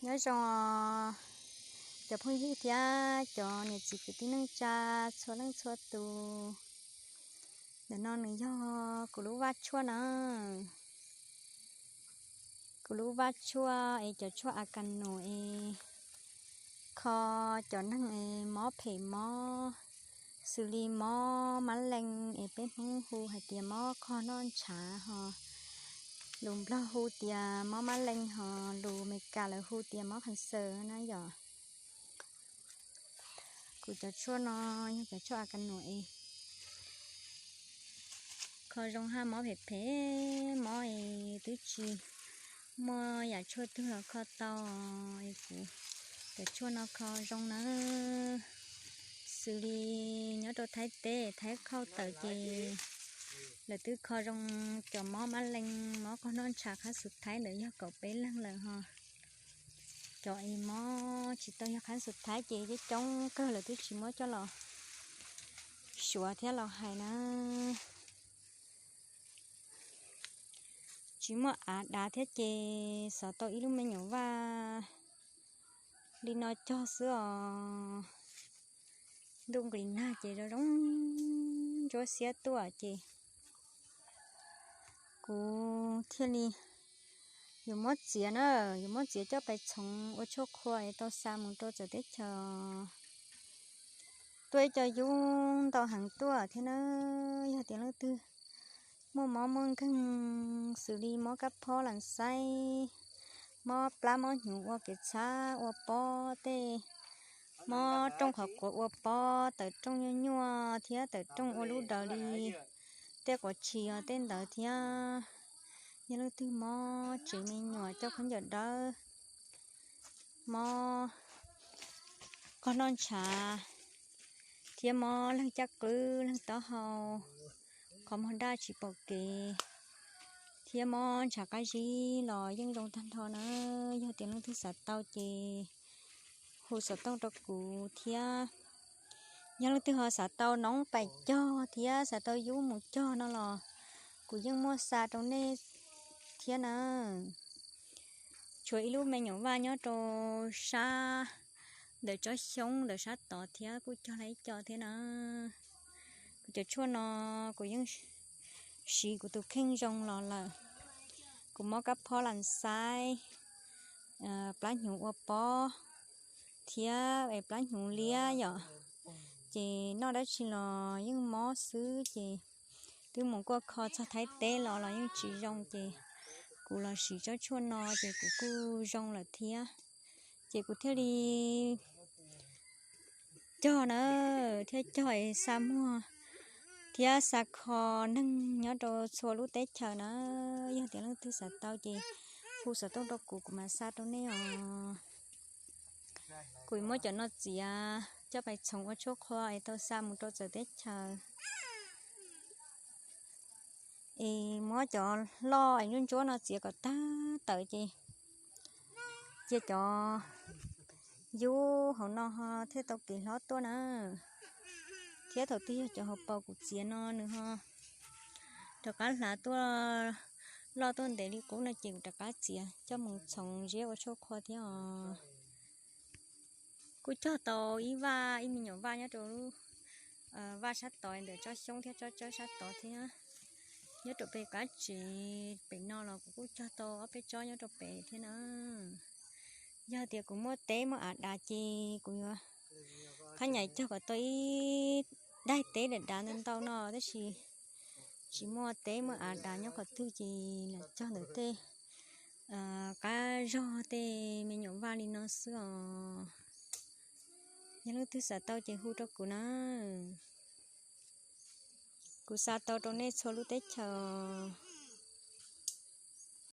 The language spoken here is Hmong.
Nyob zoo cov phooj ywg thiab cov niam txiv kwv tij neej tsa txhua leej txhua tus. Ntawm no nws yog kuv lub vaj tshuaj na. Kuv lub vaj tshuaj es cov tshuaj a kas nus es kho cov neeg es mob phem mob, xws li mob mab leej es peb Hmoob hu hais tias mob qog noj ntshav ho, lus Nplog hu tias mob mab leej ho, lus Meskas lawv hu tias mob khanxaws na yom. Kuv cov tshuaj no yog cov tshuaj a kas nus es kho zoo haj mob phem phem, mob es twb tsis muaj yam tshuaj twg los kho tau es kuv cov tshuaj no kho zoo nawb. Xws li nyob rau Thaib teb Thaib khauj tawm ces lawv twb kho zoo cov mob mab leej mob qog noj ntshav qhab xus Thaib ntawd yog kaum peb leeg lawm ho. Cov es mob tsis tau yog qhab xus Thaib ces coob coob kawg lawv twb tsis muab coj los suav thiab los hais na. Tsis muaj av dav thiab ces xav tau ib lub me nyuam vaj li no cog xwb os. Ntuj nqis nag ces zoo zoo ntsuab xiab tuaj ces kuv thiaj li yuav muab txiav na, yuav muab txiav coj pais txhoov ua tshuaj qhua es tau xa mus rau txawv teb chaws. Tuaj ib co yub ntau heev tuaj thiab na. Yog tias leej twg muaj mob muaj nkeeg xws li mob kab phob las xaib, mob plab mob hnyuv ua kev txhab ua pob, tej mob rooj qhov quav ua pob, tawm rooj nyuaj nyuaj thiab tawm rooj ua lub daws li tej quav tshis os tej ntawd thiab. Yog leej twg mob tsev me nyuam coj khaub ncaws dawb, mob qog noj ntshav thiab mob leeg caj qwb leeg taub hau, qhov muag daj tsis pom kev thiab mob ntshav qab zib los yeej zoo tag nrho na. Yog tias leej twg xav tau ces hu xov tooj rau kuv thiab. Yog leej twg ho xav tau noob pais cog thiab xav tau yub mus cog no los kuv yeej muaj xa rau nej thiab na. Tshuav ib lub me nyuam vaj nyob rau sab ntawm tsob xyoob ntawm sab tod thiab kuj cog lawm ib co thiab na. Kuv cov tshuaj no kuv yeej siv kuv tus kheej zoo los lawm. Kuv mob kab phob las xaib, plab hnyuv ua pob thiab es plab hnyuv liab yom, ces noj dab tsi los yeej mob xwb ces twb mus kuaj kho txog Thaib teb los los yeej tsis zoo ces kuv los siv tsob tshuaj no ces kuv kuj zoo lawm thiab. Ces kuv thiaj li cog na, thiaj cog es xa muag thiab xa kho neeg nyob rau txhua lub teb chaws na. Yog tias leej twg xav tau ces hu xov tooj rau kuv, kuv mam xa rau nej os. Kuv muab cov no txiav coj pais txhoov ua tshuaj qhua es tau xa mus rau txawv teb chaws. Es muab cov loj es ntsuab ntsuab no txiav kom tag tawm ces cia cov yub hauv no ho thiaj tau kev hlob tuaj na. Thiab thaum twg yog cov hauv paus kuv txiav no nws ho rov qab hlav tuaj loj tuaj ntev li qub no ces kuv rov qab txiav coj mus txhoov ziab ua tshuaj qhua thiab os. Kuj cog tau ib vaj ib me nyuam vaj nyob rau vaj sab tod ntawm tsob xyoob thiab tsob tsawb sab tod thiab. Nyob rau pem qab tsev pem no los kuv kuj cog tau ob peb tsob nyob rau pem thiab na. Yog tias kuv muaj teb muaj av dav ces kuv yuav qhab nyais cog kom tau ib daim teb dav dav ntau ntau no tab sis tsis muaj teb muaj av dav nyob qhov twg ces lam cog ntawm tej qab zog tej me nyuam vaj li no xwb os. Yog leej twg xav tau ces hu rau kuv na. Kuv xa tau rau nej txhua lub teb chaws.